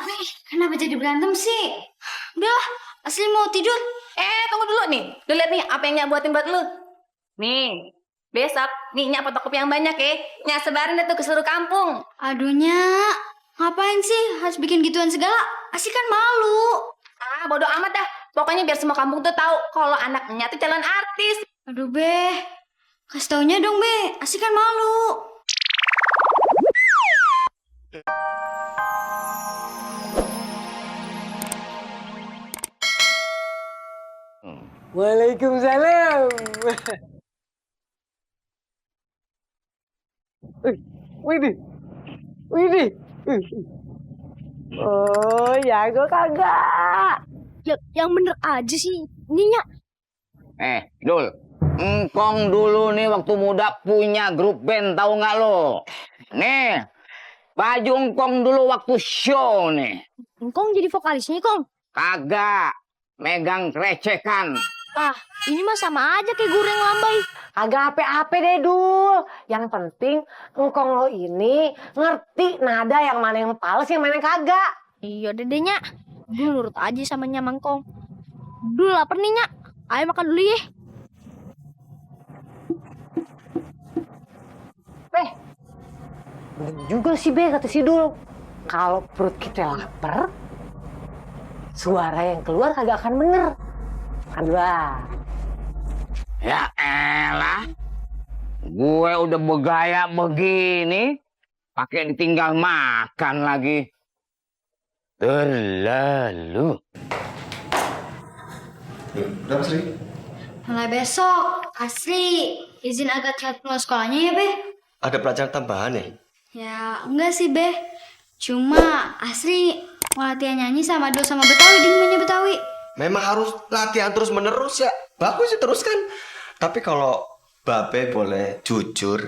Wih, kenapa jadi berantem sih? Udahlah, asli mau tidur. Tunggu dulu nih. Lu lihat nih apa yang Nyak buatin buat lu. Nih, besok nih Nyak fotokopi yang banyak ya. Nyak sebarin itu ke seluruh kampung. Aduh, Nyak. Ngapain sih harus bikin gituan segala? Asli kan malu. Bodo amat dah. Pokoknya biar semua kampung tuh tahu kalau anak Nyak tuh calon artis. Aduh, Be. Kasih taunya dong, Be. Asli kan malu. Waalaikumsalam. Widih, widih. Oh, ya gue kagak. Yang bener aja sih. Ini, Nyak. Dul, engkong dulu nih waktu muda punya grup band, tahu nggak lo? Nih, baju engkong dulu waktu show nih. Engkong jadi vokalisnya, Kong. Kagak, megang recekan. Ini mah sama aja kayak guru yang lambai. Agak ape-ape deh, Dul. Yang penting engkong lo ini ngerti nada yang mana yang fals, yang mana yang kagak. Iya, dedenya. Gue nurut aja sama Nyak Mangkong. Dulu lapar nih, Nyak. Ayo makan dulu ya. Bener juga sih, Be, kata si Dul. Kalau perut kita lapar, suara yang keluar kagak akan bener. Aduh. Ya elah, gue udah bergaya begini, pakai ditinggal makan lagi. Terlalu. Udah Mas Ri? Mulai besok, asli. Izin agak telat pulang sekolahnya ya, Be. Ada pelajaran tambahan ya? Ya, enggak sih, Be. Cuma asli mau latihan nyanyi sama Dul sama Betawi di rumahnya Betawi. Memang harus latihan terus menerus ya. Bagus sih teruskan. Tapi kalau Babe boleh jujur,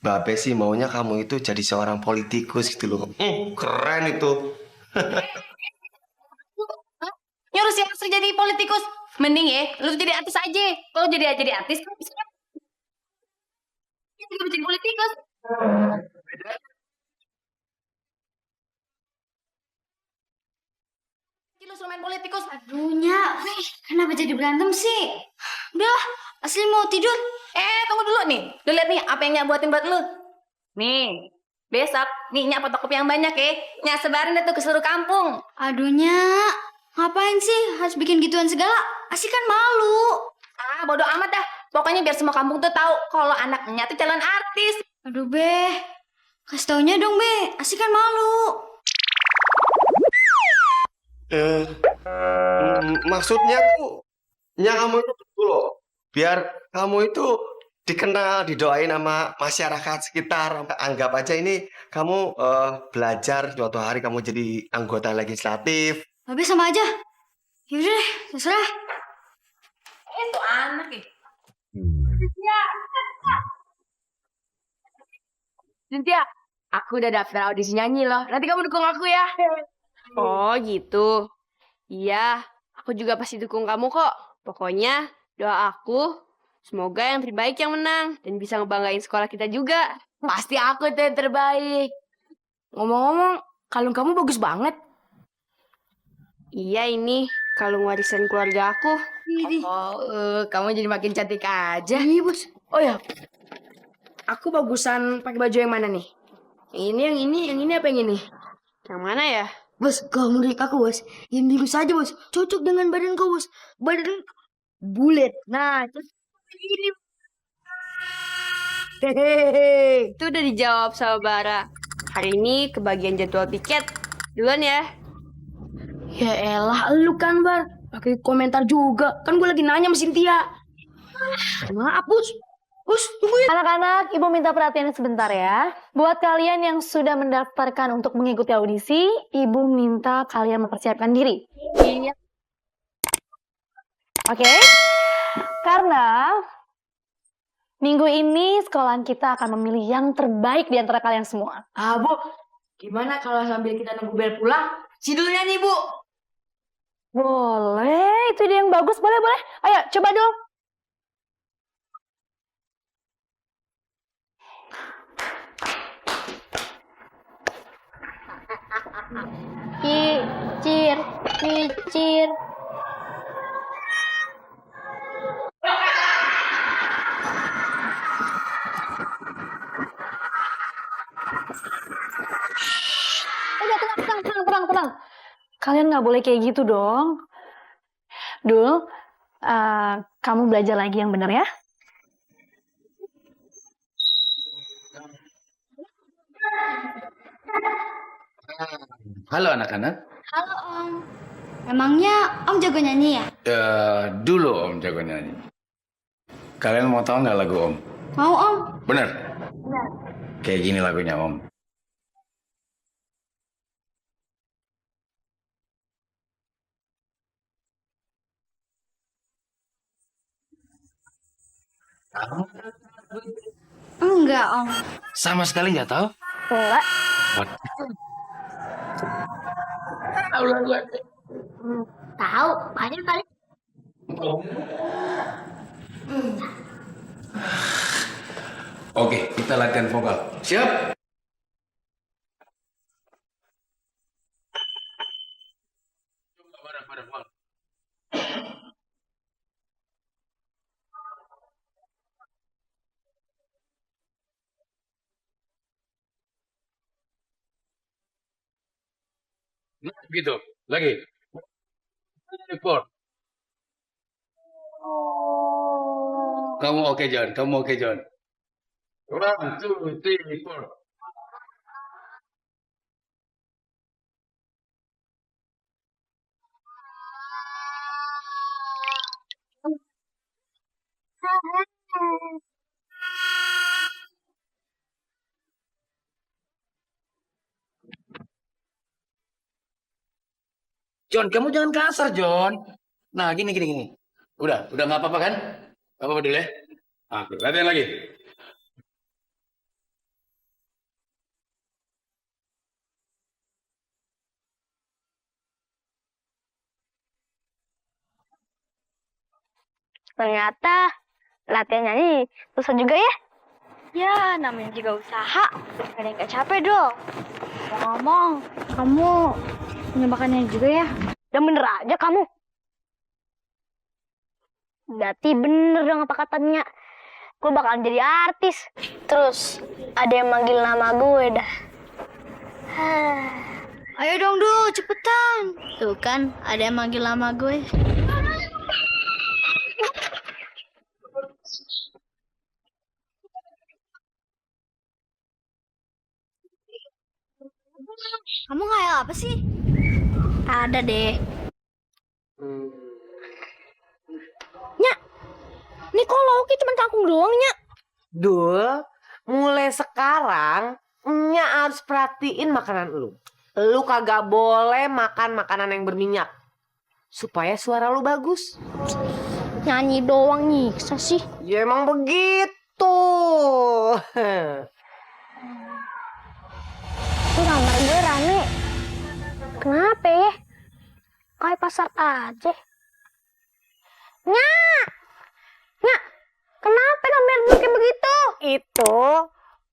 Babe sih maunya kamu itu jadi seorang politikus gitu loh. Keren itu. Nyuruh si Asri jadi politikus. Mending ya, lu jadi artis aja. Kalau jadi artis, kan bisa juga jadi politikus. Lu suruh main politikus. Aduh, Nyak. Wih, kenapa jadi berantem sih? Udahlah, asli mau tidur. Tunggu dulu nih. Lu lihat nih apa yang Nyak buatin buat lu. Nih, besok nih Nyak fotokopi yang banyak ya. Nyak sebarin itu ke seluruh kampung. Aduh, Nyak. Ngapain sih harus bikin gituan segala? Asli kan malu. Bodo amat dah. Pokoknya biar semua kampung tuh tahu kalau anak Nyak tuh calon artis. Aduh, Be. Kasih taunya dong, Be. Asli kan malu. Maksudnya tuh, kamu itu betul loh. Biar kamu itu dikenal, didoain sama masyarakat sekitar. Anggap aja ini kamu belajar suatu hari kamu jadi anggota legislatif. Tapi sama aja. Yaudah deh, terserah. Itu anak ya. Cynthia, aku udah daftar audisi nyanyi loh. Nanti kamu dukung aku ya. Oh gitu. Iya, aku juga pasti dukung kamu kok. Pokoknya doa aku semoga yang terbaik yang menang dan bisa ngebanggain sekolah kita juga. Pasti aku tuh yang terbaik. Ngomong-ngomong, kalung kamu bagus banget. Iya, ini kalung warisan keluarga aku. Kamu jadi makin cantik aja. Iya, Bos. Oh ya, aku bagusan pakai baju yang mana nih? Yang ini apa yang ini? Yang mana ya? Bos, kalau menurut aku, Bos, yang biru saja, Bos. Cocok dengan badan kau, Bos. Badan bulat. Nah, terus ini. Hehehe, itu udah dijawab sama Bara. Hari ini kebagian jadwal tiket. Duluan ya. Ya elah, lu kan, Bar. Pakai komentar juga. Kan gue lagi nanya sama Cynthia. Maaf, Bos. Bos, tungguin. Anak-anak, Ibu minta perhatian sebentar ya. Buat kalian yang sudah mendaftarkan untuk mengikuti audisi, Ibu minta kalian mempersiapkan diri. Iya. Oke? Karena minggu ini sekolahan kita akan memilih yang terbaik di antara kalian semua. Bu, gimana kalau sambil kita nunggu bel pulang, Sidul nyanyi, Bu? Boleh, itu dia yang bagus. Boleh. Ayo, coba dong. Micir. Udah tenang. Kalian nggak boleh kayak gitu dong. Dul, kamu belajar lagi yang benar ya. Halo anak-anak. Halo Om. Emangnya Om jago nyanyi ya? Dulu Om jago nyanyi. Kalian mau tahu nggak lagu Om? Mau Om? Bener? Kayak gini lagunya Om. Enggak Om. Sama sekali nggak tahu? Enggak. What? Tahu, banyak kali. Oke, kita latihan vokal. Siap? Gitu, lagi. Four. Kamu oke John, kamu oke John. 1, 2, 3, 4. John, kamu jangan kasar, John. Nah, gini. Udah nggak apa-apa kan? Nggak apa-apa dulu ya. Oke, latihan lagi. Ternyata latihan nyanyi susah juga ya. Ya, namanya juga usaha. Kadang nggak capek dong. Ngomong, kamu menyebakannya juga ya? Udah bener aja kamu. Berarti bener dong apa katanya. Gue bakalan jadi artis. Terus ada yang manggil nama gue dah. Ayo dong Du, cepetan. Tuh kan, ada yang manggil nama gue. Kamu ngayal apa sih? Ada deh. Nyak, Ini kok Loki cuma kangkung doang, Nya? Dul, mulai sekarang Nya harus perhatiin makanan lu. Lu kagak boleh makan makanan yang berminyak. Supaya suara lu bagus. Nyanyi doang nyiksa sih. Ya emang begitu. Ini kamar gue rame. Kenapa ya? Kayak pasar aja. Nyak! Nyak! Kenapa kamar gue kayak begitu? Itu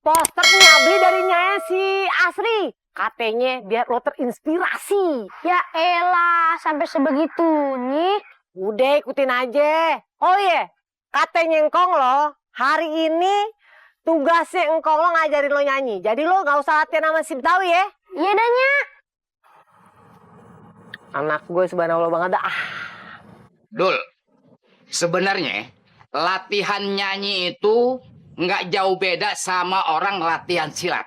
posternya beli dari Nyanya si Asri. Katanya biar lo terinspirasi. Ya elah, sampai sebegitunya. Udah ikutin aja. Oh iya, katanya engkong lo hari ini tugasnya engkong lo ngajarin lo nyanyi. Jadi lo gak usah latihan sama si Betawi ya. Iya dah, Nyak. Anak gue subhanallah banget dah. Dul, sebenarnya latihan nyanyi itu nggak jauh beda sama orang latihan silat.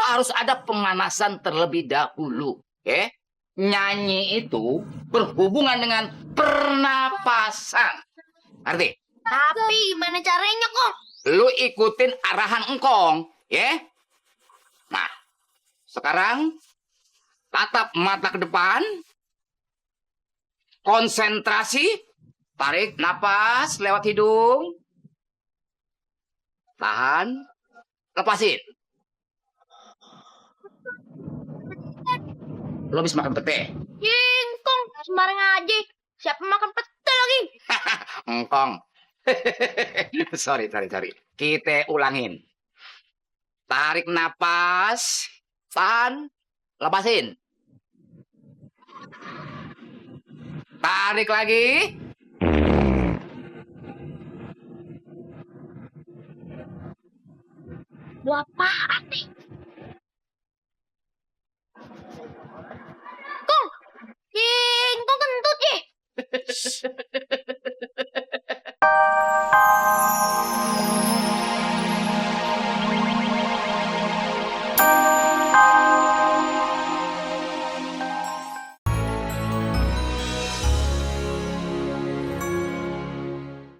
Harus ada pemanasan terlebih dahulu. Nyanyi itu berhubungan dengan pernapasan. Arti? Tapi gimana caranya kok? Lu ikutin arahan engkong, ya? Nah, sekarang tatap mata ke depan. Konsentrasi, tarik napas lewat hidung. Tahan, lepasin. Lo habis makan pete? Kingkong, sembarang aja. Siapa makan pete lagi? Engkong. Sorry. Kita ulangin. Tarik napas, tahan, lepasin. Tarik lagi.